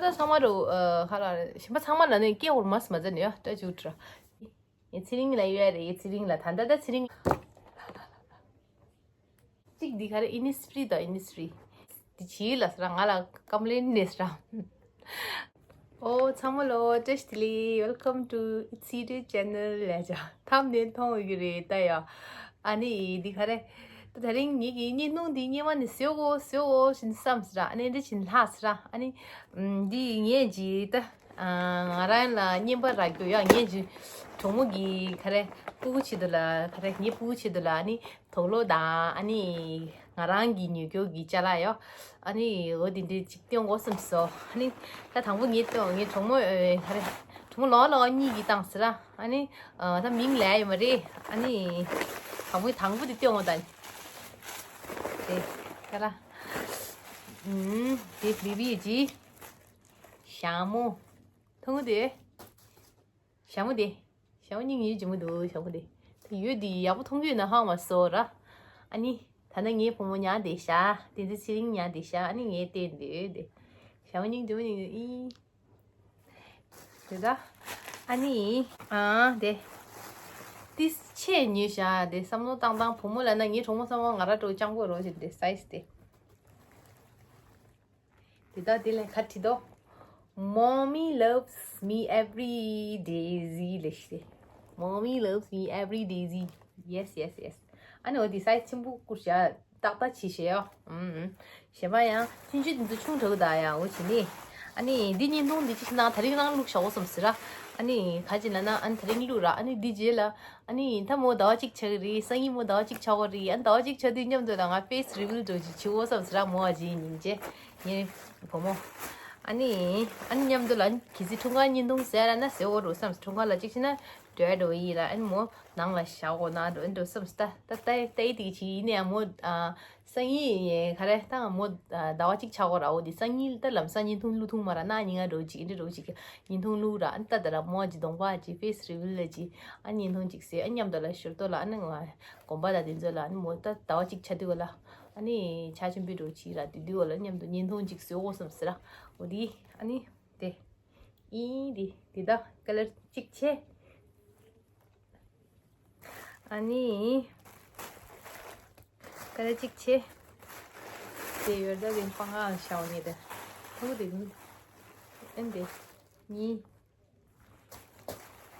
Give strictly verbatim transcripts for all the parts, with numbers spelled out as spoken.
ད་ཚང་མ་རུ་ཧ་ལ་གཞན་པ་ཚང་མ་ལ་ནས་སྐད་འོར་མ་སི་མ་ཛ་ནས་ཡོད་ཏྲ་ཅུ་ཏྲ། ངའི་ཚེ་རིང་ལ་ཡོད་རེད། ངའི་ཚེ་རིང་ལ་ད་ད་ད་ཚེ་རིང་། གཅིག་འདི་ག་རེ་ཨིན་ནི་སི་པི་རི་དང་ཨིན་ནི་སི་པི་རི། འདི་བྱིས་ལ་ཟེར་ང་ལ་ཀམ་པི་ལེན་ནས་ཟེར། ཨོ་ཚང་མ་ལོ་བཀྲ་ཤིས་བདེ་ལེགས། Welcome to Itsy Day channel ལ་ཅག་ཐམ་ནས་མཐོང་ཡོད་ཀྱི་རེད་ད་ཡ། ཨ་ནི་འདི་ག་རེ། ད་དེ་རིང་ངེད་ཀྱི་བརྙན་ཐུང་འདི་སྔོན་མ་ནས་བཟོས་གོ་བཟོས་གོ་ཞེས་བསམ་ཟེར། ཨ་ནི་འདི་བྱིན་ལྷག་ཟེར། ཨ་ནི་འདི་ངས་ཅིག་ད་ང་རང་ལ་བརྙན་པར་རག་རྒྱུ་ཡ། ངས་ཅིག་གྲོགས་མོ་གི་ག་རེ་སྤུ་གུ་ཆེད་དུ་ལ་ག་རེ་ངའི་སྤུ་གུ་ཆེད་དུ་ལ་ཨ་ནི་དུག་ལོག་དང་ཨ་ནི་ང་རང་གི་ཉོས་རྒྱུ་གི་ཅ་ལག་ཡོད། ཨ་ནི་འོ་དེ་འདྲའི་ཅིག་སྟོན་དགོས་བསམ་སོང་། ཨ་ནི་ད་དང་པོ་ངས་སྟོན་ངའི་གྲོགས་མོ་ག་རེ་གྲོགས་མོ་ལོག་ལོག་གཉིས་ཀྱིས་བཏང་ཟེར། ཨ་ནི་ད་མིང་ལབ་ཡོད་མ་རེད། ཨ་ནི་དང་པོ་དང་པོ་དེ་སྟོན་འོ་ད། དེ་ག་ར། ཨུམ། དེ་བི་བི་ཡི་ཇི། ཞྭ་མོ། མཐོང་གི་དེ། ཞྭ་མོ་དེ། ཞྭ་མོ་སྙིང་ཡོད་ཇི་མོ་འདུག་ཞྭ་མོ་དེ། དེ་ཡོད་དེ་ཡག་པོ་མཐོང་གི་ཡོད་ན་ཧང་མ་སོ་ར། ཨ་ནི། ད་ནི་ངའི་བུ་མོ་ཉལ་བསྡད་ཤག་དེ་ཚེ་ཚེ་རིང་ཉལ་བསྡད་ཤག་ཨ་ནི་ངས་བལྟས་འདོད་དེ། ཞྭ་མོ་སྙིང་ཇི་མོ་སྙིང་ཡོད་ཨི། དེ་ད། ཨ་ནི། ཨ་དེ། ཏིས་ཆེ་ཉོས་ཤག་དེ་བསམ་བློ་བཏང་བཏང་བུ་མོ་ལ་ན་ངའི་གྲོགས་མོ་བསམ་བློ་ང་ར་འགྲོ་སྤྱང་པོ་རོ་ཞིག་དེ་སའི་ཛི་དེ། དེ་དག་དེ་ལས་ཁ་ཁྲིད་དོ། Mommy loves me every day ཟི་ལས་ཤི། Mommy loves me every day ཟི། Yes, yes, yes. ཨ་ནི་འོ་དེ་སའི་ཛི་ཆེན་པོ་བསྐུར་བྱ་ཏག་ཏག་བྱེད་ཤེས་ཡོ། ཨུམ་ཨུམ། གཞན་པ་ཡང་ཆུང་ཆུང་དེ་ཚོ་ཆུང་དྲགས་ད་ཡང་འོ་བྱེད་ནི། ཨ་ནི་འདི་བརྙན་ཐུང་འདི་ཅི་ཞིག་ན་དེ་རིང་རང་བླུགས་བཞག་འོ་བསམ་ཟེར་ར། ཨ་ནི་ག་ཅི་ན་ན་ཨ་ནི་དེ་རིང་བླུགས་ར། ཨ་ནི་འདི་རྗེས་ལ། ཨ་ནི་ད་མོ་ཟླ་བ་གཅིག་ཆགས་ཀྱི་རེད། སང་ཉིན་མོ་ཟླ་བ་གཅིག་ཆགས་ཀྱི་རེད། ཨ་ནི་ཟླ་བ་གཅིག་ཆགས་དུས་མཉམ་དུ་ལ་ང་ཕེ་སི་རི་བིལ་འགྲོ་ཅིག་བྱེད་འོ་བསམ་ཟེར་ར་མོ་ཨ་ཅི་ཉིན་རྗེས། ངའི་བུ་མོ། ཨ་ནི། ཨ་ནི་མཉམ་དུ་ལ་གི་ཚེ་འཁྲུངས་སྐར་བརྙན་ཐུང་ཟེར་ར་ན་ཟེར་འོ་འགྲོ་བསམ། འཁྲུངས་སྐར་ལ་གཅིག་བྱས་ན་འགྲོ་འགྲོ་ཡིན་ར། ཨ་ནི་མོ་ནང་ལ་བཞག་འོ་ན་འགྲོ་འགྲོ་བསམ་ད་ད་ལྟ་ལྟ་ཡི་དེ་གི་ཅི་ཡིན་ནའང་མོ་ཨ། སང་ཉིན་ག་རེ་ད་ང་མོ་ཟླ་བ་གཅིག་ཆགས་འོ་ར། འོ་དེ་སང་ཉིན་ད་ལམ་སང་བརྙན་ཐུང་བླུག་ཐུང་མ་ར་ན་ཉིན་ང་འགྲོ་ཅིག་འདྲ་འགྲོ་ཅིག་བརྙན་ཐུང་བླུག་ར། ཨ་ནི་ད་ད་ར་མོ་ཅི་གདོང་པ་ཅི་ཕེ་སི་རི་བིལ་ལ་ཅི་ཨ་བརྙན་ཐུང་ཅིག་ཟེར། ཨ་མཉམ་དུ་ལ་ཞོར་ཏོ་ལ་ཨ་ནི་ང་དགོན་པ་ད་དེ་ཚོ་ལ་ཨ་ནི་མོ་ད་ཟླ་བ་གཅིག་ཆགས་དུས་ག་ལ་ཨ་ནི་ཆ་ཆེན་པོའི་འགྲོ་ཅིག་ར། དེ་དུས་ག་ལ་མཉམ་དུ་བརྙན་ཐུང་ཅིག་བཟོ་འོ་བསམ་ཟེར་ར། འོ་དེ་ཨ་ནི་དེ་ཨིན་དེ་དེ་ད་ཀ་ལར་གཅིག་ཆེ། ཨ་ནི། ཀ་རེ་གཅིག་ཆེ། དེ་ཡོད་ད་རིང་པ་ང་ཤའོ་ཉེ་དེ། ཐུག་དེ་ཨན་དེ། གཉིས།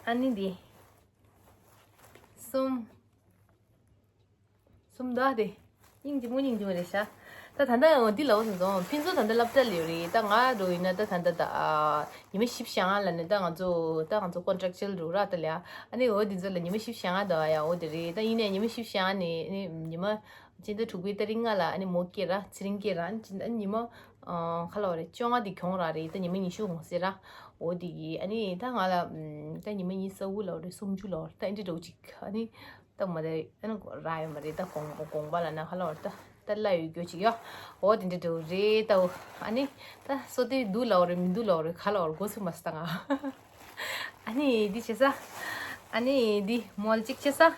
ཨ་ནི་དེ། གསུམ། གསུམ་ད་དེ། སྙིང་རྗེ་མོ་སྙིང་རྗེ་མོ་རེད་ཤག་ད་ད་ལྟ་འདི་ལ་འོ་སོང་སོང་ཕན་ཚུན་ད་ལྟ་སློབ་གྲྭ་ལ་ཡོད་རེད། ད་ང་འགྲོ་ཡིན་ན་ད་ད་ལྟ་ད་ཨ། ཉི་མ་བཞི་བཅུ་ཞེ་ལྔ་ལ་ནི་ད་ང་ཚོ་ད་ང་ཚོ་ཀོན་ཊེག་ཅུ་ཨལ་རུ་ར་ད་ལ་ཨ་ནི་འོ་འདི་ཚོ་ལ་ཉི་མ་བཞི་བཅུ་ཞེ་ལྔ་ད་ཡ་འོ་དེ་རེད། ད་ཡིན་ནའི་ཉི་མ་བཞི་བཅུ་ཞེ་ལྔ་ནི་ནི་ཉི་མ་སྤྱི་ཟླ་དྲུག་པའི་ཏ་རིག་ལྔ་ལ་ཨ་ནི་མོ་སྐྱེས་ར་ཚེ་རིང་སྐྱེས་ར་ཨ་ནི་ཉི་མ་ཨ་ཁ་ལོ་རེ་བཅོ་ལྔ་དེ་གྱོང་ར་རེད། ད་ཉི་མ་ཉི་ཤུ་འོང་ཟེར་ར་འོ་དེ་གི་ཨ་ནི་ད་ང་ལ་ད་ཉི་མ་ཉི་ཤུ་རྩ་དགུ་ལ་རེ་སུམ་ཅུ་ལ་ད་ཨ་འདྲ་འགྲོ་ཅིག་ཨ་ནི། ད་མ་དེ་ཨ་ནི་ར་ཡོད་མ་རེད། ད་དགོངས་དགོངས་པ་ལ་ན་ཧ་ལ་བར་ད་ད་ལ་ཡོད་རྒྱུ་ཅིག་ཡོད། འོ་དེ་འདྲ་འདྲ་རེད་ད། ཨ་ནི་ད་སོ་དེ་འདུག་ལ་བ་རེད་མི་འདུག་ལ་བ་རེད་ག་ལ་བ་རེད་གོ་སུ་མ་སྟ་ང་། ཨ་ནི་འདི་བྱེད་ས། ཨ་ནི་འདི་མོལ་ཅིག་བྱེད་ས།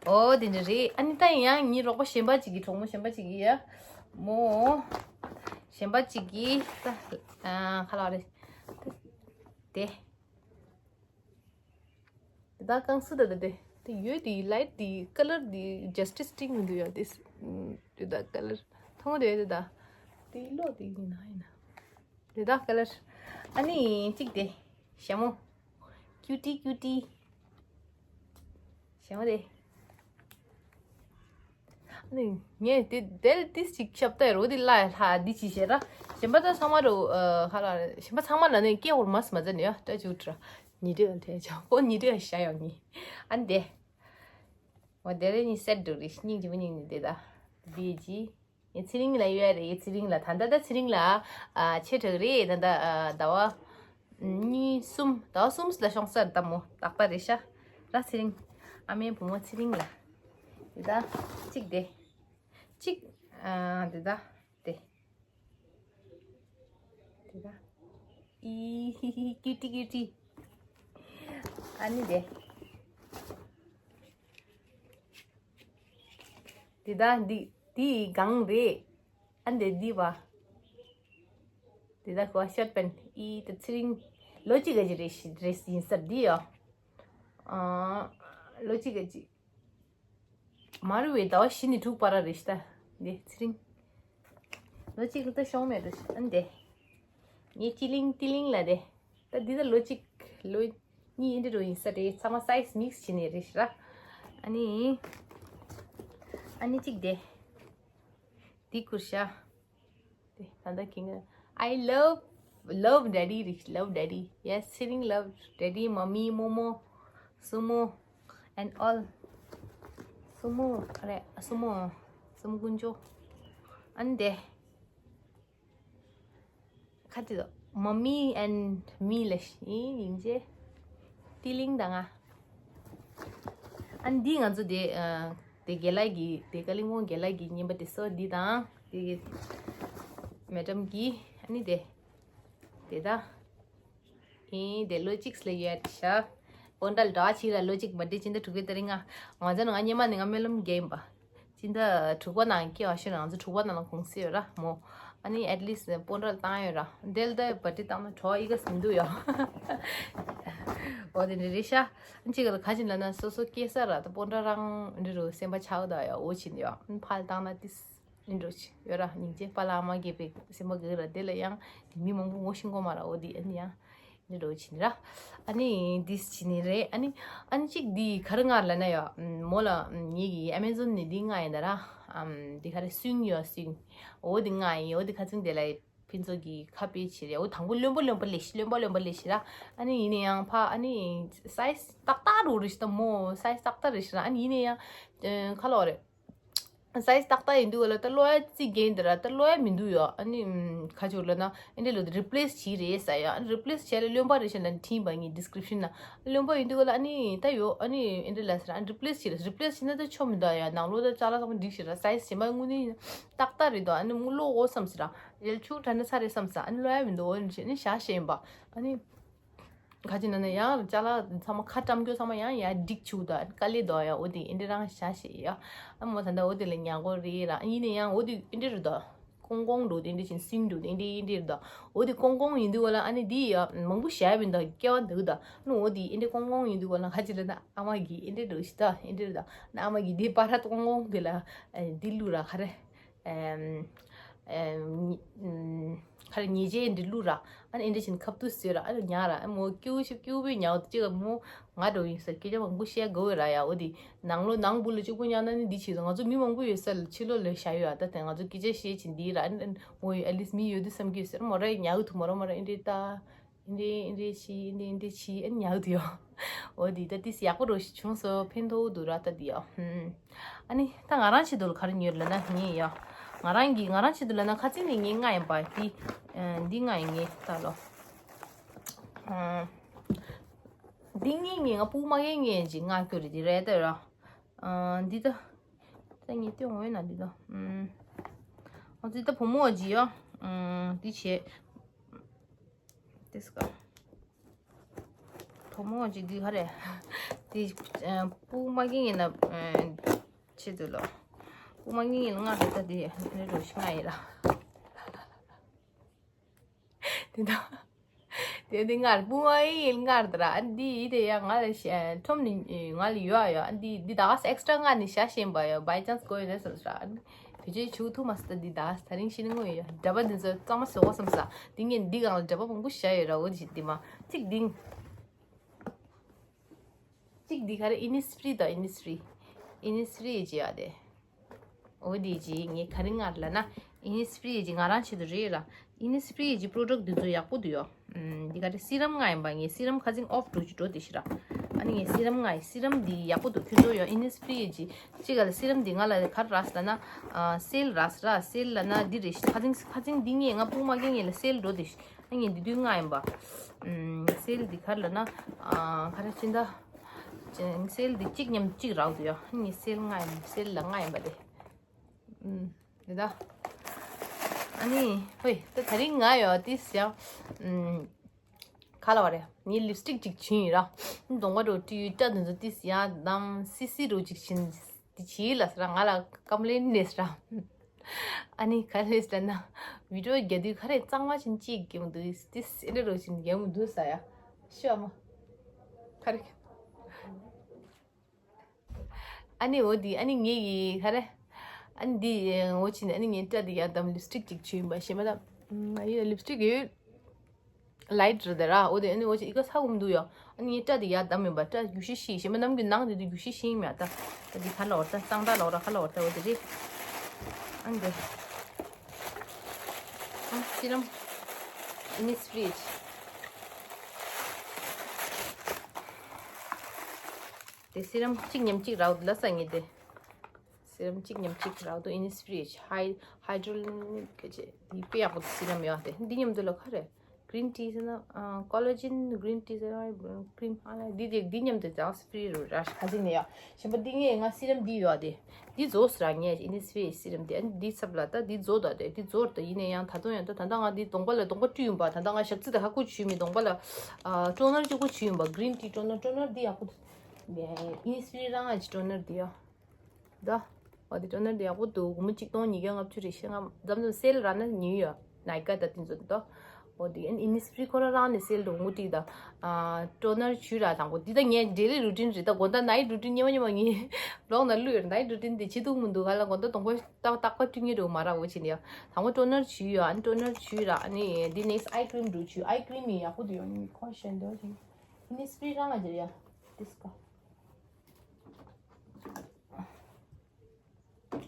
འོ་དེ་འདྲ་རེད། ཨ་ནི་ད་ཡང་ངའི་རོགས་པ་གཞན་པ་ཅིག་གི་གྲོགས་མོ་གཞན་པ་ཅིག་གི་ཡ། མོ། གཞན་པ་ཅིག་གི་ད་ཨ་ག་ལ་བ་རེད། དེ། དེ་དག་རྐང་སུ་དེ་དེ་དེ་དེ་ཡོད་དེ་ལའིཊ་དེ་ཀ་ལར་དེ་ཇ་སི་ཊི་སི་སྟིང་མི་འདུག་ཡ། དེ་དེ་དག་ཀ་ལར་མཐོང་དེ་དེ་དག་དེ་ལོ་དེ་ཡིན་ན་ཡིན་ན་དེ་དག་ཀ་ལར། ཨ་ནི་གཅིག་དེ་ཞྭ་མོ། ཀིའུ་ཊི་ཀིའུ་ཊི། ཞྭ་མོ་དེ། ནི་ངས་དེ་དེར་ཏིས་ཅིག་ཤབ་ཏེ་རོ་དེ་ལ་ལྷ་འདི་ཅི་ཤེས་ར། གཞན་པ་ད་ཚང་མ་རོ་ཧ་ལ་གཞན་པ་ཚང་མ་ལ་ནས་སྐད་འོར་མ་སི་མ་ཛ་ནི་ཡ་ཏྲ་ཅུ་ཏྲ་ཉི་ཏྲ་ལ་ཐལ་ཆོག་ཁོ་ཉི་ཏྲ་ཤ་ཡོང་ངི་ཨ་ནི་དེ། འོ་དེ་རེ་ནི་སེད་འགྲོ་རེ་སྙིང་རྗེ་མོ་སྙིང་ནི་དེ་ད་བི་ཇི། ངས་ཚེ་རིང་ལ་ཡོད་རེད། ཚེ་རིང་ལ་ད་ལྟ་ད་ཚེ་རིང་ལ་ཨ་ཆེ་དྲགས་རེད། ད་ལྟ་ཨ་ཟླ་བ་གཉིས་གསུམ་ཟླ་བ་གསུམ་ལ་ཤོང་ས་ད་མོ་ཏག་ཏག་རེད་ཤག་ར། ཚེ་རིང་ཨ་མའི་བུ་མོ་ཚེ་རིང་ལ་ཡི་ད་གཅིག་དེ་གཅིག་ཨ་དེ་ད་དེ་དེ་ད་ཨི་ཧི་ཧི་ཀི་ཏི་ཀི་ཏི་ཨ་ནི་དེ། དེ་ད་འདི་འདི་གང་རེད། ཨ་འདི་འདི་བ། དེ་ད་ཁོ་ཤར་པན་ ཨི་ད་ཚེ་རིང་། ལོ་གཅིག་ག་ཅིག་རེད་ཤི་རེད་ཡིན་ས་འདི་ཡོ། ཨ། ལོ་གཅིག་ག་ཅིག་མ་རུ་བའི་ཟླ་བ་བཞི་ནས་དྲུག་བར་རེད་ཤི་ད། འདི་ཚེ་རིང་། ལོ་གཅིག་ལ་ད་ཤོང་མེད་འགྲོ་ཤི་ཨ་འདི། ངའི་ཅི་ལིང་ཏི་ལིང་ལ་རེད། ད་འདི་ད་ལོ་གཅིག་ལོ་གཉིས་ཨིན་འདྲ་རུ་ཡིན་ས་རེད། ཚང་མ་སའིས་མིག་སི་བྱེད་ནས་རེད་ཤི་ར། ཨ་ནི། ཨ་ནི་གཅིག་དེ། འདི་ཁུར་ཤ། དེ་ད་ལྟ་ཁྱེད་ཀྱི། I love love daddy རེད། Love daddy. Yes, sitting love daddy, mommy, momo, sumo and all. Sumo རེད། Sumo. Sumo དཀོན་མཆོག་ཨ་ནི་དེ། ཁ་ཅིག་ཏུ། Mommy and me ལ་ཡིན་ཡིན་ཅེ། ཏི་ལིང་དང་ང་། ཨ་ནི་འདི་ང་ཚོ་དེ། ཨ། དེ་དགེ་ལགས་ཀྱི་དེ་ཀ་ལིང་བོང་དགེ་ལགས་ཀྱི་རྔན་པ་དེ་སོ་འདི་དང་དེ་གི་མེ་ཌམ་གྱི་ཨ་ནི་དེ། དེ་ད། ཨིན་དེ་ལོ་གཅིག་ལ་ཡོད་ཤག་སྤོན་ཊ་ལ་འདྲ་བ་ཆི་ར་ལོ་གཅིག་མ་འདྲི་ཅིན་ད་དྲུག་པའི་ཏ་རིང་ང་། ང་ཚོ་ནང་སྔོན་མ་ནས་ང་སྨོན་ལམ་རྒྱག་ཡིན་པ། ཅིན་ད་དྲུག་པ་ནང་སྐྱེ་བ་ཤོད་ན་ང་ཚོ་དྲུག་པ་ནང་ལ་གུང་སེང་ཡོད་ར་མོ། ཨ་ནི་at least སྤོན་ཊ་ལ་བཏང་ཡོད་ར། དེ་ལ་ད་པར་ཊི་བཏང་ན་གྲོགས་ཨི་ག་སི་མི་འདུག་ཡོ། འོ་དེ་འདྲ་རེད་ཤག་གཅིག་ལ་ག་ཅིག་ལབ་ན་སོ་སོ་སྐྱེ་ས་ར་ད་སྤོན་ཊ་རང་འདི་རུ་སེམས་པ་ཆགས་ད་ཡོ། འོ་ཅིན་ཡོ་ཕར་བཏང་ན་ཏིས། ཨིན་འགྲོ་ཆི་ཡོད་ར། སྙིང་རྗེ་པཱ་ལགས་ཨ་མ་རྒས་པའི་སེམས་པ་དགའ་གི་ར། དེ་ལ་ཡང་མི་མང་པོ་ངོ་ཤེས་གོ་མ་ར། འོ་དེ་ཨ་ནི་ཡང་འདི་འགྲོ་ཆི་ནི་ར། ཨ་ནི་དིས་ཆི་ནི་རེད། ཨ་ནི་ཨ་ནི་གཅིག་འདི་ག་རེ་མངགས་ལབ་ན་ཡ། མོ་ལ་ངེད་ཀྱི་ཨ་མེ་ཛོན་ནས་འདི་མངགས་ཡིན་ད་ར། ཨམ། འདི་ག་རེ་སུན་ཡོད་སུན། འོ་དེ་མངགས་ཡིན། འོ་དེ་ཁ་ཚིག་དེ་ལ་ཕན་ཚུན་གྱི་ཁ་དཔེ་བྱེད་རེད། འོ་དང་པོ་རློན་པ་རློན་པ་ལས་ཤི་རློན་པ་རློན་པ་ལས་ཤི་ར། ཨ་ནི་ཡིན་ན་ཡང་ཕ་ཨ་ནི་སའིས་ཏག་ཏག་རུ་རེད་ཤི་ད་མོ། སའིས་ཏག་ཏག་རེད་ཤི་ར། ཨ་ནི་ཡིན་ན་ཡང་ཁ་ལོ་རེད། སའིས་ཏག་ཏག་ཡིན་དུས་ལ་ད་ལོ་ཡ་རྩི་རྒན་འདི་ར་ད་ལོ་ཡ་མི་འདུག་ཡོ། ཨ་ནི་ཁ་ཆུ་ལ་ན་ཨིན་དྲ་ལོ་རི་པི་ལེ་སི་བྱེད་རེད་ས་ཡ། ཨ་ནི་རི་པི་ལེ་སི་བྱས་ལ་རློན་པ་རེད་ཤ་ན་ཁྲིན་པ་ངའི་ཌི་སི་ཀི་རིབ་ཤན་ན་རློན་པ་ཡིན་དུས་ལ་ཨ་ནི་ད་ཡོ། ཨ་ནི་ཨིན་དྲ་ལ་ཟེར་ཨ་ནི་རི་པི་ལེ་སི་བྱེད་ར། རི་པི་ལེ་སི་བྱེད་ན་ད་ཆོ་མི་འདུག་ཡ། ནང་ལོ་ད་ཅ་ལག་ཚང་མ་འགྲིག་ཤི་ར། སའིས་གཞན་པ་དངོས་གནས་ཏག་ཏག་རེད་དོ། ཨ་ནི་མུ་ལོ་འོ་བསམ་ཟེར་ར། ཡལ་ཆུ་དྲ་ན་ཚ་རེད་བསམ་ས། ཨ་ནི་ལོ་ཡ་མི་འདུག་འོ་ནི་བྱས་ནི་ཞག་ཤེས་ཡིན་པ། ཨ་ནི། ག་ཅི་ན་ན་ཡང་ཅ་ལག་ཚང་མ་ཁ་བཀྲམ་རྒྱུ་ཚང་མ་ཡང་ཡང་འགྲིག་བཅུག་ད་དཀའ་ལས་དོ་ཡ། འོ་དེ་ཨིན་དྲ་རང་ཤ་ཤེས་ཡ། ཨ་མོ་ད་ད་འོ་དེ་ལ་ཉག་གོ་རེད་ར། ཡིན་ནའི་ཡང་འོ་དེ་ཨིན་དྲ་རུ་དོ། ཀོང་ཀོང་འགྲོ་དེ་འདྲ་ཅིན་སིན་འགྲོ་དེ་འདྲ་ཨིན་དྲ་རུ་དོ། འོ་དེ་ཀོང་ཀོང་ཡིན་དུས་བ་ལ་ཨ་ནི་དེ་ཡ་མང་པོ་བྱ་ཡ་མིན་དོ། སྐྱེ་བ་འདུག་ད་ནི། འོ་དེ་ཨིན་དྲ་ཀོང་ཀོང་ཡིན་དུས་བ་ལ་ག་ཅི་ལ་ན་ཨ་མ་གི་ཨིན་དྲ་རུ་ཤི་ད་ཨིན་དྲ་རུ་དོ། ན་ཨ་མ་གི་དེ་པ་ར་ཀོང་ཀོང་དེ་ལ་དེ་ལུ་ར་ག་རེ། ཨེམ། ཨེམ། ཁ་རེ་ཉེས་ཆད་འདི་བླུགས་ར། ཨ་ནི་ཨེ་འདྲ་བྱས་ནས་ཁབ་ཏུ་བཟོས་ར། ཨ་ནི་ཉག་ར། ཨ་མོ་སྐྱུ་ཞིབ་སྐྱུ་པོའི་ཉག་ཅིག་མོ་ང་འགྲོ་ཡིན་ཟེར། སྐད་ཆ་མང་པོ་བཤད་དགོས་ར་ཡ། འོ་དེ་ནང་ལོ་ནང་བུ་ལ་གཅིག་པོ་ཉག་ན་ནི་འདི་བྱེད་དོ། ང་ཚོ་མི་མང་པོ་ཡོད་ས་ལ་ཕྱི་ལོགས་ལ་བཞག་ཡོད་ཨ། ད་དེ་ང་ཚོ་སྐད་ཆ་བཤད་བྱེད་འདི་ར། ཨ་ནི་མོ་ཡོད་ཨ་ལིས་མི་ཡོད་དུ་བསམ་གྱི་ཡོད་ཟེར། མོ་ར་ཉག་གི་ཐུག་མོ་ར་མོ་ར་ཨེ་འདྲ་ད། ཨིན་དྲ་ཨིན་དྲ་ཤི་ཨིན་དྲ་ཨིན་དྲ་ཤི་ཨན་ཉག་དུ་ཡོ། འོ་དེ་ད་ཏིས་ཡག་པོ་རོ་ཞིག་བྱུང་སོ། ཕན་ཐོགས་འདུག་ར་ད་དེ་ཡོ། ཨ་ནི་ད་ང་རང་ཆེད་དུ་ལ་ག་རེ་ཉོས་ལབ་ན་ངས་ཡོ། ང་རང་གི་ང་རང་ཆེད་དུ་ལབ་ན་ཁ་ཚིག་ནི་ངས་མངགས་ཡིན་པ། འདི་འདི་མངགས་ཡིན་ངས་ད་ལོ། འདི་ངས་ངས་ང་སྤུ་མ་གས་ངས་ཅིག་མངགས་རྒྱུ་རེད། འདི་རེད་ད་ཡོ། འདི་ད་ད་ངས་སྟོན་འོས་ན་འདི་ད། ཨ་འདི་ད་བུ་མོ་ཅིག་ཡོ། འདི་བྱས། དེ་སྐབས་བུ་མོ་ཅིག་འདི་ག་རེ། དེ་སྤུ་མ་གིན་ཡིན་ན་ཆེད་དུ་ལོ། སྤུ་མ་གིན་ཡིན་ན་ང་རེ་ད་དེ་རེ་རོ་ཤི་ང་ཡིན་ལ། དེ་ད་དེ་དེ་ང་སྤུ་མ་གིན་ཡིན་ང་རེ་ད་ར། ཨ་འདི་ཡིན་དེ་ཡ་ང་ལ་ཁྲོམ་ནི་ང་ལ་ཡོད་ཨ་ཡོད། ཨ་འདི་འདི་ད་ག་ས་ཨེག་སི་ཊ་ར་ང་ནི་ཤ་ཞེན་པ་ཡོད། བའི་ཅན་སི་གོ་ཡོད་ན་སོང་ས་ར། བེད་སྤྱོད་བྱེད་ཐུབ་མ་སོང་། ད་འདི་ད་ད་རིང་ཤི་ནི་དངོས་ཡོད། འདྲ་པ་འདི་ཚོ་གཙང་མ་བཟོ་གོ་བསམ་ས། འདི་ངས་འདི་སྒང་ལ་འདྲ་པ་མང་པོ་བཞག་ཡོད་ར། འོ་འདི་ཞིག་འདི་མ་གཅིག་འདི། གཅིག་འདི་ག་རེ། ཨི་ནི་སི་ཕི་རི་དང་ཨི་ནི་སི་ཕི་རི། ཨི་ནི་སི་ཕི་རི་ཡི་བྱེད་ཡ་དེ། འོ་འདི་ཅི་ངས་ག་རེ་མངགས་ལབ་ན། ཨི་ནི་སི་ཕི་རི་ཡི་ཅི་ང་རང་ཆེད་དུ་རེད་ར། ཨི་ནི་སི་ཕི་རི་ཡི་ཅི་པོ་རོ་ཌག་འདི་ཚོ་ཡག་པོ་འདུག་ཡོ། ཨམ། འདི་ག་རེ། སི་རམ་མངགས་ཡིན་པ། ངས་སི་རམ་ཁ་ཚིག་ཨོཕ་འགྲོ་ཅི་འགྲོ་དེ་ཤི་ར། ཨ་ནི་ངས་སི་རམ་མངགས་ཡིན། སི་རམ་འདི་ཡག་པོ་འདུག་ཁྱོད་ཚོ་ཡོ། ཨི་ནི་སི་ཕི་རི་ཡི་ཅི་ཅི་ག་ལ་སི་རམ་འདི་ང་ལ་ག་རེ་རག་ལབ་ན། ཨ། སེལ་རག་ར། སེལ་ལབ་ན་འདི་རེད། ཁ་ཚིག་ཁ་ཚིག་འདི་ངས་ང་སྤུ་མ་གིན་ངས་ལ་སེལ་འགྲོ་དེ་ཤི། ཨ་ངས་འདི་དུས་མངགས་ཡིན་པ། ཨམ། སེལ་འདི་ག་རེ་ལབ་ན། ཨ། ག་རེ་ཕྱིན་ད། སེལ་འདི་གཅིག་མཉམ་གཅིག་རག་འདུག་ཡོ། ཨ་ངས་སེལ་མངགས་ཡིན། སེལ་ལ་མངགས་ཡིན་པ་དེ། ཨམ། དེ་ད། ཨ་ནི་ཧོꯏ་ད་ད་རིང་ང་ཡོ་ཏིས་ཡང་། ཨམ། ག་ལབ་རེད། ངས་ལིབ་སི་ཊིག་ཅིག་བྱིན་ཡིན་ར། གདོང་པ་འགྲོ་ཏི་ཡུ་ཏྲ་འདི་ཚོ་ཏིས་ཡང་དམ་སི་སི་རུ་ཅིག་བྱིན། དེ་བྱིས་ལ་ཟེར་ར། ང་ལ་ཀམ་པི་ལེན་ནས་ཟེར་ར། ཨ་ནི་ག་རེ་ཟེར་ན། བི་ཌིའོ་རྒྱག་དུས་ག་རེ་གཙང་མ་བྱས་ནས་ཅིག་རྒྱག་མི་འདུག་དེ་སེ་རེ་རོ་བྱས་ནས་རྒྱག་མི་འདུག་ས་ཡ། ཤོད་མ། ག་རེ། ཨ་ནི་འོ་དེ་ཨ་ནི་ངེད་ཀྱི་ག་རེ། ཨ་ནི་འདི་འོ་བྱས་ནས་ཨ་ནི་ངའི་སྐྲ་དེ་ཡར་བསྡམས། ལིབ་སི་ཊིག་ཅིག་བྱས་ཡིན་པ་ཤེས་མ་དང་། ཨ་ཡི་ལིབ་སི་ཊིག་ཡོད། ལའིཊ་རེད་དེ་ར། འོ་དེ་ཨ་ནི་འོ་ཅིག་ཨི་ཀ་ས་འུམ་འདུག་ཡོ། ཨ་ནི་ངའི་སྐྲ་དེ་ཡར་བསྡམས་ཡིན་པ། སྐྲ་རྒྱུ་ཤི་ཤི་ཤེས་མ་ནམ་གྱི་ནང་དེ་དུས་རྒྱུ་ཤི་ཤི་ཡིན་མ་ད། ད་དེ་ག་ལ་བར་ད་གཙང་དག་ལ་བར་ག་ལ་བར་ད་འོ་དེ་རེད། ཨ་འདི། ཨ་སི་རམ། ཨི་ནི་སི་ཕི་རི་ཡི་དེ་སི་རམ་གཅིག་མཉམ་གཅིག་རག་འདུག་ལ་ས་ངེས་དེ། སི་རམ་གཅིག་མཉམ་གཅིག་རག་འདུག་ཨི་ནི་སི་ཕི་རི་ཡི་ཧའི་ཧའི་ཌྲོ་ལི་ནིག་གི་ཅེ་དེ་དཔེ་ཡག་པོ་འདུག་སི་རམ་ཡོད་དེ། འདི་མཉམ་དུ་ལ་ག་རེ། གི་རིན་ཊི་ཟེར་ན། ཨ་ཀོ་ལ་ཇིན་གི་རིན་ཊི་ཟེར་ན་ཀི་རིམ་ཨ་ལ་འདི་དེ་འདི་མཉམ་དུ་ཙང་སི་ཕི་རི་རུ་ར་ཁ་ཅིག་ནས་ཡོད། གཞན་པ་འདི་ངས་ང་སི་རམ་འདི་ཡོད་དེ། འདི་རྫོགས་སི་ར་ངས་ཨི་ནི་སི་ཕི་རི་ཡི་སི་རམ་དེ། ཨ་ནི་འདི་ཚབ་ལ་ད་འདི་རྫོགས་ད་དེ་འདི་རྫོགས་ད། ཡིན་ནས་ཡང་ད་དུང་ཡང་ད་ད་ལྟ་ང་འདི་གདོང་པ་ལ་གདོང་པ་བཀྲུས་ཡིན་པ། ད་ལྟ་ང་ཞག་རྩི་ད་ཧ་གོ་བྱུས་མི་གདོང་པ་ལ། ཨ་ཊོ་ནར་གཅིག་པོ་བྱུས་ཡིན་པ། གི་རིན་ཊི་ཊོ་ནར། ཊོ་ནར་འདི་ཡག་པོ་འདུག་ཨི་ནི་སི་ཕི་རི་རང་ཨ་ཅི་ཊོ་ནར་འདི་ཡོད། ད། འོ་དེ་ཊོ་ནར་དེ་ཡག་པོ་འདུག་སྒོར་མོ་གཅིག་སྟོང་ཉིས་བརྒྱ་ལྔ་བཅུ་རེ་ཞེ་ལྔ་ཙམ་ཙམ་སེལ་རག་ན་ཉོས་ཡོད། ནའི་ཀ་ད་དེ་ཚོ་འདུག་འོ་དེ་ཨ་ནི་ཨི་ནི་སི་ཕི་རི་ཁོ་རང་རང་ནས་སེལ་འགྲོ་ངོ་ཊི་ད། ཨ་ཊོ་ནར་བྱུས་ར་དང་པོ་འདི་ད་ངའི་ཌེ་ལི་རུ་ཊིན་རེད། ད་དགོང་དག་ནའིཊ་རུ་ཊིན་ཉི་མ་ཉི་མ་ངའི་བི་ལོག་ནང་བླུགས་ཡོད། ནའིཊ་རུ་ཊིན་དེ་བྱེད་ཐུབ་མི་འདུག་ག་ལ་དགོང་དག་གདོང་པ་ཏག་ཏག་པ་བཀྲུ་ངེས་འགྲོ་མ་རག་འོ་བྱས་ནས་ཡ། དང་པོ་ཊོ་ནར་བྱུས་ཡོད། ཨ་ནི་ཊོ་ནར་བྱུས་ར། ཨ་ནི་འདི་ནེག་སི་ཨའི་ཀི་རིམ་འགྲོ་བྱུས། ཨའི་ཀི་རིམ་ཡིན་ཡག་པོ་འདུག་ཡོད་ནི་ཁོ་ཤེས་འདུག་ཅིག་ཨི་ནི་སི་ཕི་རི་རང་ཨ་ཅེ་ཡ། ཏིས་ཀ་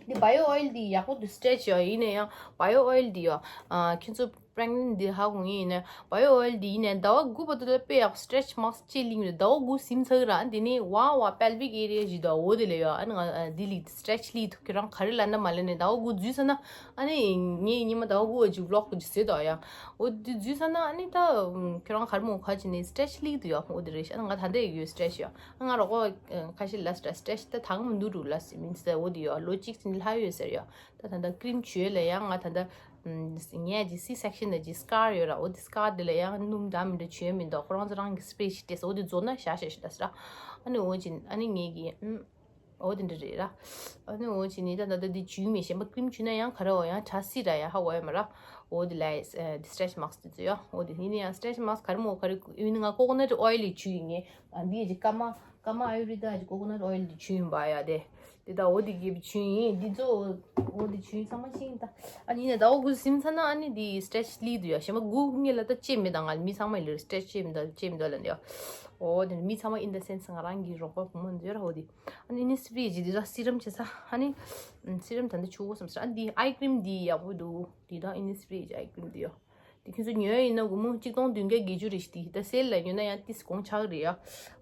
འདི་བ་ཡོ་ཨོ་ཡིལ་འདི་ཡག་པོ་འདུག་སི་ཊེ་ཆི་ཡོད། ཡིན་ན་ཡང་བ་ཡོ་ཨོ་ཡིལ་འདི་ཡོད། ཨ་ཁྱེད་ཚོ་པི་རེག་ནེན་འདི་ཧ་གོ་ངེས་ཡིན་ན། བ་ཡོ་ཨོ་ཡིལ་འདི་ཡིན་ན་ཟླ་བ་དགུ་བར་དུ་ལ་དཔེ་ཡག་པོ་སི་ཊེ་ཆི་མཱ་སི་ཀི་ཅིག་ལིང་རེད། ཟླ་བ་དགུ་ཟིན་ཚར་ར། འདི་ནས་ཝ་ཝ་པེལ་བིག་ཨེ་རི་ཡ་ཞིག་འདུག་འོ་དེ་ལ་ཡོད། ཨ་ནི་ང་འདི་ལིག་སི་ཊེ་ཆི་ལིག་ཐུབ། ཁྱེད་རང་ག་རེ་ལབ་ན་མ་ལབ་ནས་ཟླ་བ་དགུ་འཛུལ་ཚར་ན། ཨ་ནི་ངས་ཉི་མ་ཟླ་བ་དགུ་བ་ཅིག་བི་ལོག་གི་ཟེར་འདུག་ཡ། འོ་འདི་འཛུལ་ཚར་ན་ཨ་ནི་ད་ཁྱེད་རང་ག་རེ་མོ་ག་ཅིག་ནས་སི་ཊེ་ཆི་ལིག་འདུག་ཡ། འོ་དེ་རེད་ཤག་ང་ད་ལྟ་ཡོད་སི་ཊེ་ཆི་ཡོད། ང་རོགས་པ་ཁ་ཤས་ལ་སི་ཊེ་ཆི་ད་དང་མི་འདུག་རུ་ལ་སི་མིན་སི་འོ་དེ་ཡོད། ལོ་གཅིག་ཙམ་ལྷག་ཡོད་ཟེར་ཡོད། ད་ད་ལྟ་ཀི་རིམ་བྱུས་ལ་ཡང་ང་ད་ལྟ་ངས་ཀྱི་སི་སེག་ཤན་ནས་ཀྱི་སི་ཀར་ཡོད་ར། འོ་དེ་སི་ཀར་དེ་ལ་ཡང་སྣུམ་འདྲ་མི་འདྲ་བྱུས་མི་འདུག་ཁོ་རང་ཚོ་རང་གི་སི་པེ་རེ་ཞིག་སྤྲད་སོང་། འོ་དེ་རྫོགས་ན་བཞག་བཞག་ཞིག་ལ་སི་ར། ཨ་ནི་འོ་ཅི་ཨ་ནི་ངས་ཀྱི་ཨུམ། འོ་དེ་འདྲ་རེད་ར། ཨ་ནི་འོ་བྱས་ནས་ད་ད་ལྟ་འདི་བྱུས་མེད། གཞན་པ་ཀི་རིམ་བྱུས་ན་ཡང་ག་རེ་འོ་ཡང་བྱ་སྲིད་ར་ཡ་ཧ་གོ་ཡ་མ་ར། འོ་དེ་ལ་ཡ་སི་ཊེ་ཆི་མཱ་སི་ཀི་དེ་ཚོ་ཡ། འོ་དེ་ཡིན་ན་ཡང་སི་ཊེ་ཆི་མཱ་སི་ཀི་ག་རེ་མོ་ག་རེ་ཡིན་ན་ང་ཀོ་ཀོ་ནཊ་ཨོ་ཡིལ་ལི་བྱུས་ཡིན་ངེས། ཨ་འདི་ཡ་ཅིག་ཀརྨ་ཀརྨ་ཨ་ཡུར་ཝེ་ད་ཅིག་ཀོ་ཀོ་ནཊ་ཨོ་ཡིལ་དེ་བྱུས་ཡིན་པ་ཡ་དེ། དེ་ད་འོ་དེ་གི་བྱུས་ཡིན། འདི་ཚོ་འོ་དེ་བྱུས་ཚང་མ་ཤེས་ཡིན་ད། ཨ་ནི་ཡིན་ན་ད་འོ་དགུ་ཟིན་ཚར་ན་ཨ་ནི་དེ་སི་ཊེ་ཆི་ལིག་འདུག་ཡ། གཞན་པ་དགུ་སྔོན་ལ་ད་ལྕེབས་མེད་ད། ང་མི་ཚང་མ་ཡིན་ལ་སི་ཊེ་ཆི་ལྕེབས་མེད་ད་ལྕེབས་མེད་ད་ལ་འདི་ཡ། འོ་དེ་མི་ཚང་མ་ཨིན་ད་སེན་སི་ང་རང་གི་རོགས་པ་བུ་མོ་འདི་ཡ་ར་འོ་དེ། ཨ་ནི་ཨི་ནི་སི་ཕི་རི་ཡི་ཇི་འདི་ལ་སི་རམ་བྱེད་ས། ཨ་ནི་སི་རམ་ད་ལྟ་བྱུག་དགོས་བསམ་ས། ཨ་ནི་འདི་ཨའི་ཀི་རིམ་འདི་ཡག་པོ་འདུག་འདི་དང་ཨི་ནི་སི་ཕི་རི་ཡི་ཨའི་ཀི་རིམ་འདི་ཡོད། འདི་ཁྱོད་ཚོ་ཉོས་ཡིན་ན་སྒོར་མོ་གཅིག་སྟོང་བདུན་བརྒྱ་བརྒྱད་ཅུ་རེད་ཤག་འདི་ད་སེལ་ལ་ཉོས་ན་ཡང་ཏིས་གོང་ཆག་རེད་ཡ།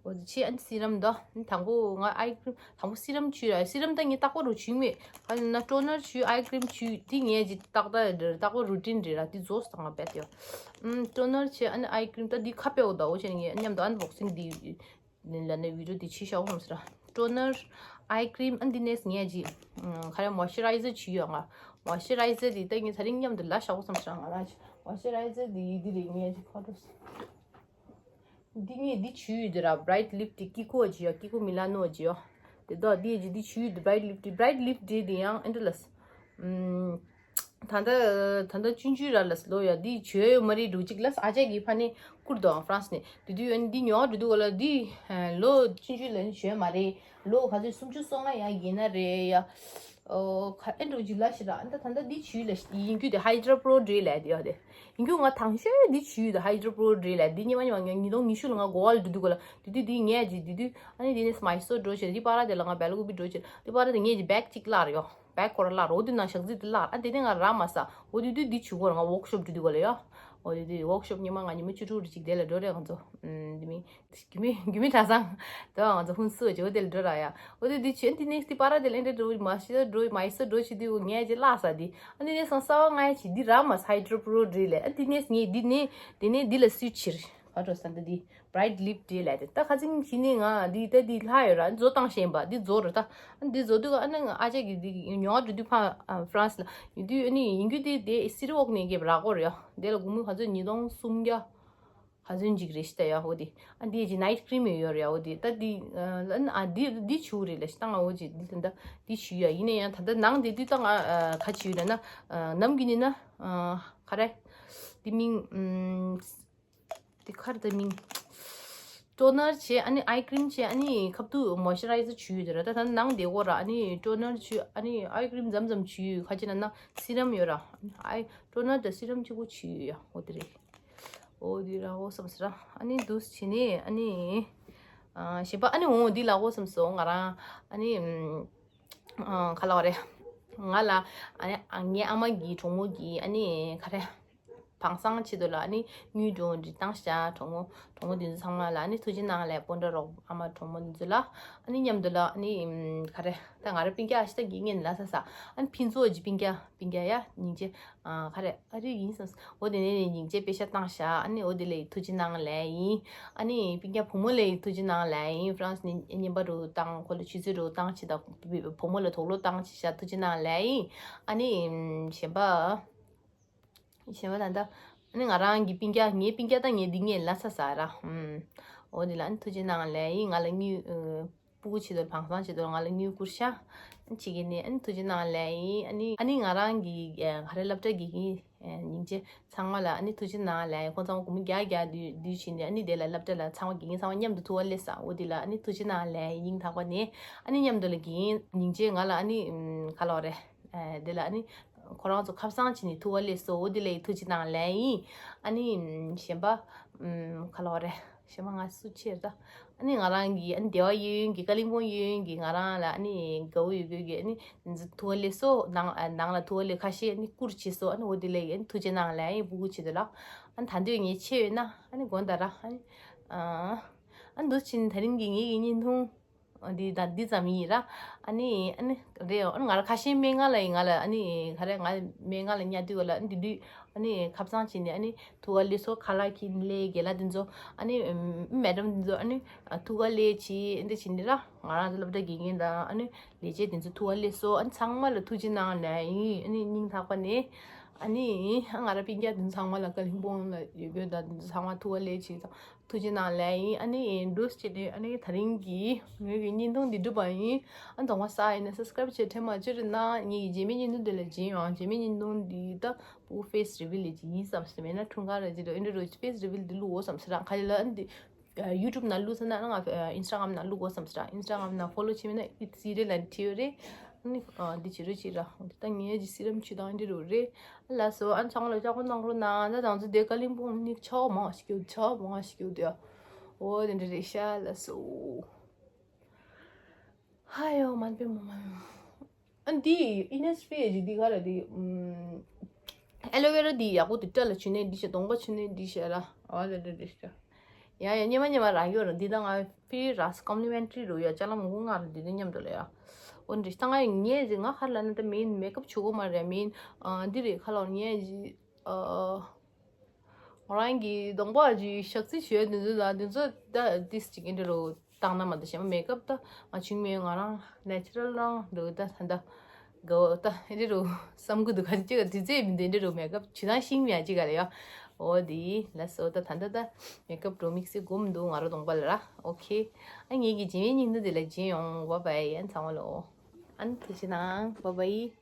འོ་དེ་ཆེ། ཨ་ནི་སི་རམ་ད་ནི་དང་པོ་ང་ཨའི་ཀི་རིམ་དང་པོ་སི་རམ་བྱུགས་ར། སི་རམ་ད་ངས་རྟག་པར་བྱུགས་མེད། ཨ་ནི་ན་ཊོ་ནར་བྱུགས། ཨའི་ཀི་རིམ་བྱུགས། འདི་ངས་ཅིག་ཏག་ཏག་རེད། རྟག་པར་རུ་ཊིན་རེད་ར། འདི་རྫོགས་སོང་ང་བེད་ཡོད། ཨམ་ཊོ་ནར་བྱས། ཨ་ནི་ཨའི་ཀི་རིམ་ད་འདི་ཁ་དཔེ་འོ་ད་འོ་བྱས་ནས་ངས་མཉམ་དུ་ཨན་བོག་སིང་འདི། ལ་ནས་བི་ཌིའོ་འདི་ཕྱི་ཤོག་ཧོམ་སི་ར། ཊོ་ནར། ཨའི་ཀི་རིམ། ཨ་འདི་ནས་ངས་ཀྱི་ཁ་ར་མོ་ཨིས་ཅི་རའི་ཛར་བྱུགས་ཡོད་ང་། མོ་ཨིས་ཅི་རའི་ཛར་འདི་ད་ངས་ད་རིང་མཉམ་དུ་ལ་ཤོག་ཧོམ་སི་ར། ང་ར་ཅི་མོ་ཨིས་ཅི་རའི་ཛར་འདི་འདི་རེད། ངས་ཀྱི་ཁོ་ཏོ་སི་འདི་ངས་འདི་བྱུགས་ཡོད་དེ་ར། བྷི་རའིཊ་ལིབ་ཊི་ཀི་ཀོ་བྱུགས་ཡོད། ཀི་ཀོ་མི་ལ་ནོ་བྱུགས་ཡོད། དེ་དག་འདི་ཡས་ཀྱི་འདི་བྱུགས་ཡོད་དེ། བྷི་རའིཊ་ལིབ་ཊི། བྷི་རའིཊ་ལིབ་ཊི་འདི་ཡང་ཨེ་འདྲ་ལ། ད་ལྟ་ད་ལྟ་ཆུང་ཆུང་ར་ལ་ལོ་ཡ་འདི་བྱོས་ཡོད་མ་རེད་འདུག་ཅིག་ལ་ཨ་ཅག་གི་ཕ་ནི་བསྐུར་འདུག་ཨང་། ཧྥ་རན་སི་ནས། དེ་དུས་ཡོད་འདི་ཉོ་བ་འགྲོ་དུས་ག་ལ་འདི་ལོ་ཆུང་ཆུང་ལ་ནི་བྱོས་མ་རེད། ལོ་ག་ཚོད་སུམ་ཅུ་སོ་ལྔ་ཡ་ཡིན་ན་རེད་ཡ། ཨོ་ཁ་ཨེ་འགྲོ་ཅིག་ལ་ཤི་ར། ཨ་ད་ད་ལྟ་འདི་བྱུས་ལ་ཡིན་རྒྱུ་དེ་ཧའི་ཌྲོ་པོ་རོ་ཌི་ལ་དེ་ཡ་དེ་ཡིན་རྒྱུ། ང་དང་ཤོས་འདི་བྱུས་དེ་ཧའི་ཌྲོ་པོ་རོ་ཌི་ལ་འདི་ཉི་མ་ཉི་མ་ཉིས་སྟོང་ཉི་ཤུ་ལ་ང་གོ་བ་ལ་འགྲོ་དུས་ག་ལ་དེ་དུས་འདི་ངས་ཅིག་དེ་དུས་ཨ་ནི་དེ་ནས་མའི་སོར་འགྲོ་བྱས། འདི་པ་ར་དེ་ལ་ང་སྦེལ་ཀོབ་འགྲོ་བྱས། འདི་པ་ར་དེ་ངས་ཅིག་བེག་ཅིག་གླར་ཡོད། བེག་ཁོ་ར་གླར། འོ་དེ་ནང་ཞག་རྩི་དེ་གླར། ཨ་དེ་ནས་ང་ར་མ་ཟ། འོ་དེ་དུས་འདི་བྱུག་གོ་ར། ང་ཝོག་ཤོབ་འགྲོ་དུས་ག་ལ་ཡ། འོ་དེ་དུས་ཝོག་ཤོབ་ཉི་མ་ང་ཉི་མ་བཅུ་དྲུག་རེ་ཅིག་དེ་ལ་འགྲོ་རེད། ང་ཚོ་ཨམ་དེ་མིན་རྒྱུ་མེད་རྒྱུ་མེད་གྲྭ་ཚང་དེ་ང་ཚོ་ཧུན་སུ་ཅིག་འོ་དེ་ལ་འགྲོ་ར་ཡ། འོ་དེ་དུས་ཆེན་དེ་ནེག་སི་དེ་པ་ར་དེ་ལ་འདྲ་འགྲོ་མ་ཤི་ད་འགྲོ་མའི་སོར་འགྲོ་བྱེད་དུས་ངས་ཅིག་གླར་ས་དེ། ཨ་དེ་ནས་སང་གསར་པ་ང་ཡ་ཅིག་འདི་ར་མ་ཟ། ཧའི་ཌྲོ་པོ་རོ་ཌི་ལ། ཨ་དེ་ནས་ངས་འདི་ནས་དེ་ནས་འདི་ལ་སུའི་ཆི་རེད་ག་འགྲོ་ས་འདི་འདི། བྷི་རའིཊ་ལིབ་ཊི་ལབ་དེ། ད་ཁ་ཚིག་གཞི་ནས་ང་འདི་ད་འདི་ལྷག་ཡོད་ར། འཛོ་བཏང་ཤེས་པ་འདི་རྫོགས་རེད་ད། ཨ་འདི་རྫོགས་དུས་ཨ་ནི་ཨ་ཅག་གི་འདི་ཉོ་བ་འགྲོ་དུས་ཕ་ཧྥ་རན་སི་ལ་ཡིན་དུས་ཨ་ནི་ཡིན་རྒྱུ་དེ་དེ་སི་རི་ཝོག་ནས་རྒྱབ་རག་གོ་རེད་ཡ། དེ་ལ་སྒོར་མོ་ག་ཚོད་ཉིས་སྟོང་སུམ་བརྒྱ། ཧ་ཟོན་ཅིག་རེད་ཤི་ད་ཡ། འོ་དེ་ཨ་འདི་ཅི་ནའིཊ་ཀྲིམ་ཡོད་ཡོད་རེད་ཡ། འོ་དེ་ད་འདི་ཨ་འདི་འདི་བྱུག་རེད་ལ་ཤི་ད་ང་འོ་ཅི་འདི་ད་འདི་བྱུག་ཡ། ཡིན་ན་ཡང་ད་ད་ནང་དེ་དུས་ད་ང་ག་བྱུག་ཡོད་ན་ནམ་གི་ནི་ན་ག་རེ་དེ་མིང་དེ་ཁར་དེ་མིང་ཊོ་ནར་བྱས། ཨ་ནི་ཨའི་ཀྲིམ་བྱས། ཨ་ནི་ཁ་ཐུག་མོ་ཤ་རའི་ཛར་བྱུག་ཡོད་ར། ད་ད་ནང་དེ་གོ་ར། ཨ་ནི་ཊོ་ནར་བྱུག་ཨ་ནི་ཨའི་ཀྲིམ་མཚམས་མཚམས་བྱུག་ཡོད། ཁ་ཅིག་ན་ན་སི་རམ་ཡོད་ར། ཨའི་ཊོ་ནར་དང་སི་རམ་གཅིག་པོ་བྱུག་ཡོད་ཡ། འོ་དེ་རེད། འོ་དེ་ར་འོ་བསམ་སི་ར། ཨ་ནི་འདུག་བྱས་ནས་ཨ་ནི་ཞེས་པ། ཨ་ནི་འོ་འདི་ལ་འོ་བསམ་སོང་ང་རང་། ཨ་ནི་ག་ལ་བ་རེད། ང་ལ་ཨ་ནི་ངའི་ཨ་མ་གི་གྲོགས་མོ་གི་ཨ་ནི་ག་རེ། དྭངས་གཙང་ཆེད་དུ་ལ་ཨ་ནི་དངུལ་འགྲོ་འདི་བཏང་ཤག་གྲོགས་མོ་གྲོགས་མོ་འདི་ཚོ་ཚང་མ་ལ་ཨ་ནི་ཐུགས་རྗེ་གནང་ལས། སྤོན་ཊ་རོགས་ཨ་མ་གྲོགས་མོ་འདི་ཚོ་ལ་ཨ་ནི་མཉམ་དུ་ལ་ཨ་ནི་ག་རེ། ད་ང་རང་སྤུན་ཀྱག་ཨ་ཤི་ད་གི་ངན་ལ་ས་ས་ཨ་ནི་ཕིན་ཚོ་ཇི་སྤུན་ཀྱག་སྤུན་ཀྱག་ཡ་སྙིང་རྗེ། ཨ་ག་རེ་ཨ་རི་ཡིན་སམ། འོ་དེ་ནས་ནས་སྙིང་རྗེ་པེ་ཤ་བཏང་ཤག་ཨ་ནི་འོ་དེ་ལས་ཐུགས་རྗེ་གནང་ལས་ཡིན། ཨ་ནི་སྤུན་ཀྱག་བུ་མོ་ལས་ཐུགས་རྗེ་གནང་ལས་ཡིན། ཧྥ་རན་སི་ནས་རྔན་པ་རུ་བཏང་། ཁོ་ལ་ཆུ་ཚོད་རུ་བཏང་ཆེ་ད་བུ་མོ་ལ་དུག་ལོག་བཏང་ཆེ་ཤག་ཐུགས་རྗེ་གནང་ལས་ཡིན། ཨ་ནི་གཞན་པ། གཞན་པ་ད་ལྟ་ཨ་ནི་ང་རང་གི་སྤུན་ཀྱག་ངའི་སྤུན་ཀྱག་ད་ངའི་འདི་ངའི་ལ་ས་ས་ར། ཨུམ། འོ་དེ་ལ་ཨ་ནི་ཐུགས་རྗེ་གནང་ལས་ཡིན། ང་ལ་དངུལ་ཨ་སྤུ་གུ་ཆེད་དུ་བང་བཟང་ཆེད་དུ་ང་ལ་དངུལ་བསྐུར་ཤག་ཨ་ནི་ཕྱི་རྒྱལ་ནས་ཨ་ནི་ཐུགས་རྗེ་གནང་ལས་ཡིན། ཨ་ནི་ཨ་ནི་ང་རང་གི་ཨ་ག་རེ་སློབ་གྲྭ་དགེ་རྒན་ཨ་སྙིང་རྗེ་ཚང་མ་ལ་ཨ་ནི་ཐུགས་རྗེ་གནང་ལས་ཡིན། ཁོང་ཚང་མ་སྒོར་མོ་རྒྱག་རྒྱག་དུས་དུས་ཕྱིན་ནས་ཨ་ནི་དེ་ལ་སློབ་གྲྭ་ལ་ཚང་མ་དགེ་རྒན་ཚང་མ་མཉམ་དུ་ཐུག་པ་སླེབས་ས། འོ་དེ་ལ་ཨ་ནི་ཐུགས་རྗེ་གནང་ལས་ཡིན། ཐག་པ་ནས་ཨ་ནི་མཉམ་དུ་ལ་དགེ་རྒན་སྙིང་རྗེ་ང་ལ་ཨ་ནི་ཨུམ་ག་ལ་བ་རེད། ཨ་དེ་ལ་ཨ་ནི་ཁོ་རང་ཚོ་ཁ་སང་ཕྱིན་ནས་ཐུག་པ་སླེབས་སོ། འོ་དེ་ལ་ཡི་ཐུགས་རྗེ་གནང་ལས་ཡིན། ཨ་ནི་ཨུམ་གཞན་པ་ཨུམ་ག་ལ་བ་རེད། གཞན་པ་ང་སུ་ཆེར་ད། ཨ་ནི་ང་རང་གི་ཨ་ནི་སྡེ་བ་གཡས་གཡོན་གྱི་ཀ་ལིང་པོང་གཡས་གཡོན་གྱི་ང་རང་ལ་ཨ་ནི་དགའ་བོ་ཡོད་དགོས་ཀྱི་ཨ་ནི་ཐུག་པ་སླེབས་སོ། ནང་ཨ་ནང་ལ་ཐུག་པ་སླེབས་ཁ་ཤས་ཨ་ནི་བསྐུར་བྱས་སོ། ཨ་ནི་འོ་དེ་ལ་ཡི་ཨ་ནི་ཐུགས་རྗེ་གནང་ལས་ཡིན། སྤུ་གུ་ཆེད་དུ་ལ་ཨ་ནི་ད་འདོད་ངས་ཆེ་ཡོད་ན་ཨ་ནི་དགོངས་དག་ར། ཨ་ནི་ཨ་ཨ་འདུག་ཕྱིན་ད་རིང་གི་ངེད་ཀྱི་བརྙན་ཐུང་འདི་ད་འདི་ཙམ་ཡིན་ར། ཨ་ནི་ཨ་ནི་རེད། ཨ་ནི་ང་རང་ཁ་ཤས་སྨན་ཁང་ལ་ཡིན། ང་ལ་ཨ་ནི་ག་རེ་ང་སྨན་ཁང་ལ་ཉལ་དུས་ལ་ཨ་ནི་དེ་དུས་ཨ་ནི་ཁ་སང་ཕྱིན་ནས་ཨ་ནི་ཐུག་པ་སླེབས་སོ། ཁ་ལག་འཁྱེར་སླེབས་རྒན་ལགས་དེ་ཚོ་ཨ་ནི་མེ་ཌམ་དེ་ཚོ་ཨ་ནི་ཐུག་པ་སླེབས་བྱས་འདི་ཕྱིན་ནས་ར། ང་རང་ཚོ་སློབ་གྲྭ་དགེ་རྒན་དང་ཨ་ནི་ལས་བྱེད་དེ་ཚོ་ཐུག་པ་སླེབས་སོ། ཨ་ནི་ཚང་མ་ལ་ཐུགས་རྗེ་གནང་ལས་ཡིན། ཨ་ནི་སྙིང་ཐག་པ་ནས་ཨ་ནི་ང་རང་སྤུན་ཀྱག་དེ་ཚོ་ཚང་མ་ལ་ཀ་ལིང་པོང་ལ་ཡོད་དགོས་དང་དེ་ཚོ་ཚང་མ་ཐུག་པ་སླེབས་བྱས་དང་། ཐུགས་རྗེ་གནང་ལས་ཡིན། ཨ་ནི་འདུག་སེ་བྱས་ནས་ཨ་ནི་ད་རིང་གི་ངེད་ཀྱི་བརྙན་ཐུང་འདི་འགྲུབ་པ་ཡིན། ཨ་ནི་དང་པོ་ས་ཡིན་ན་སབ་སི་ཀ་རབ་བྱས་དྲན་མ་བརྗེད་རེད་ན། ངེད་ཀྱི་རྗེས་མའི་བརྙན་ཐུང་འདི་ལ་མཇལ་ཡོང་། རྗེས་མའི་བརྙན་ཐུང་འདི་ད་ཕྲུ་གུ་ཕེ་སི་རི་བྷིལ་ལས་ཀྱི་ཡིན་བསམ་སོང་། མེད་ན་འཁྲུངས་སྐར་རེ་ཅིག་ལ་ཨེ་འདྲ་རུ་ཕེ་སི་རི་བྷིལ་འདི་བླུག་འོ་བསམ་སོང་ར། ག་ལེ་ལ་ཨ་ནི་འདི་ཡུ་ཊུབ་ནང་བླུག་ས་ན་ང་ཨིན་སི་ཊ་གྷ་རམ་ནང་བླུག་འོ་བསམ་སོང་ར། ཨིན་སི་ཊ་གྷ་རམ་ནང་ཕོ་ལོ་བྱས་མེད་ན་ཨི་ཙི་རེ་ལ་བྲིས་ཡོད་རེད། ཨ་ནི་འདི་བྱེད་རོགས་བྱེད་ར། འདི་ད་ངས་ཀྱི་སི་རམ་བྱུག་དང་འདི་རུ་རེད། ལགས་སོ། ཨ་ཚང་མ་ལ་ལྕགས་པོ་གནང་རོགས་གནང་། ད་ང་ཚོ་དེ་ཀ་ལིང་པོང་ནི་ཆར་པ་མང་ཞིག་གྱུར། ཆར་པ་མང་ཞིག་གྱུར་དེ། འོ་དེ་འདྲ་རེད་ཤག་ལགས་སོ། ཧ་ཡོ་མ་པེ་མོ་མ། ཨ་འདི་ཨིན་ནི་སི་ཕི་ཨེ་ཇི་འདི་ག་ལ་འདི་ཨ་ལོ་ཝེ་ར་འདི་ཡག་པོ་འདུག་སྐྲ་ལ་བྱུག་ནས་འདི་བྱས། གདོང་པ་བྱུག་ནས་འདི་བྱས་ར། འོ་དེ་འདྲ་རེད་ཤག་ཡ་ཡ་སྙེ་མ་སྙེ་མ་རག་ཡོད་ར། འདི་ད་ང་ཕི་ར་སི་ཀོམ་པི་ལི་མེན་ཊི་རི་རུ་ཡ་ཅ་ལག་མང་པོ་མངགས་ར། འདི་ནས་མཉམ་དུ་ལ་ཡ། འོ་འདྲ་ཞིག་ད་ང་ངས་ཅིག་ང་ཧར་ལ་ན་ད་མིན་མེ་ཀབ་བྱུག་གོ་མ་རེད། མིན་ཨ་འདི་རེད། ཁ་ལོ་ངས་ཅིག་ཨ་ང་རང་གི་གདོང་པ་ཅིག་ཞག་རྩི་བྱོས་འདི་ཚོ་ད་འདི་ཚོ་ད་ཏིས་ཅིག་འདི་རུ་བཏང་ན་མ་ད་ཞེ་མ་མེ་ཀབ་ད་ང་བྱུག་མེད། ང་རང་ནེ་ཅུ་རལ་རང་འདུག་ད་ད་ད། གོ་ད་ཨེ་འདྲ་རུ་བསམ་གི་འདུག་ག་ཅི་ག་དེ་ཚེ་མི་འདི་འདྲ་རུ་མེ་ཀབ་བྱུག་ན་ཤིང་མེད་ཅི་ག་ལ་ཡ། འོ་དེ་ལ་སོ་ད་ད་ད་ད་མེ་ཀབ་རུ་དམིགས་བསལ་སྒོམ་འདུག་ང་རོ་གདོང་པ་ལ་ར། ཨོ་ཁེ། ཨ་ངེད་ཀྱི་རྗེས་མའི་ཉིན་དུ་དེ་ལ་མཇལ་ཡོང་། བ་བའི་ཨན་ཚང་བ་ལོ། ཨན་ཐུགས་རྗེ་གནང་། བ་བའི།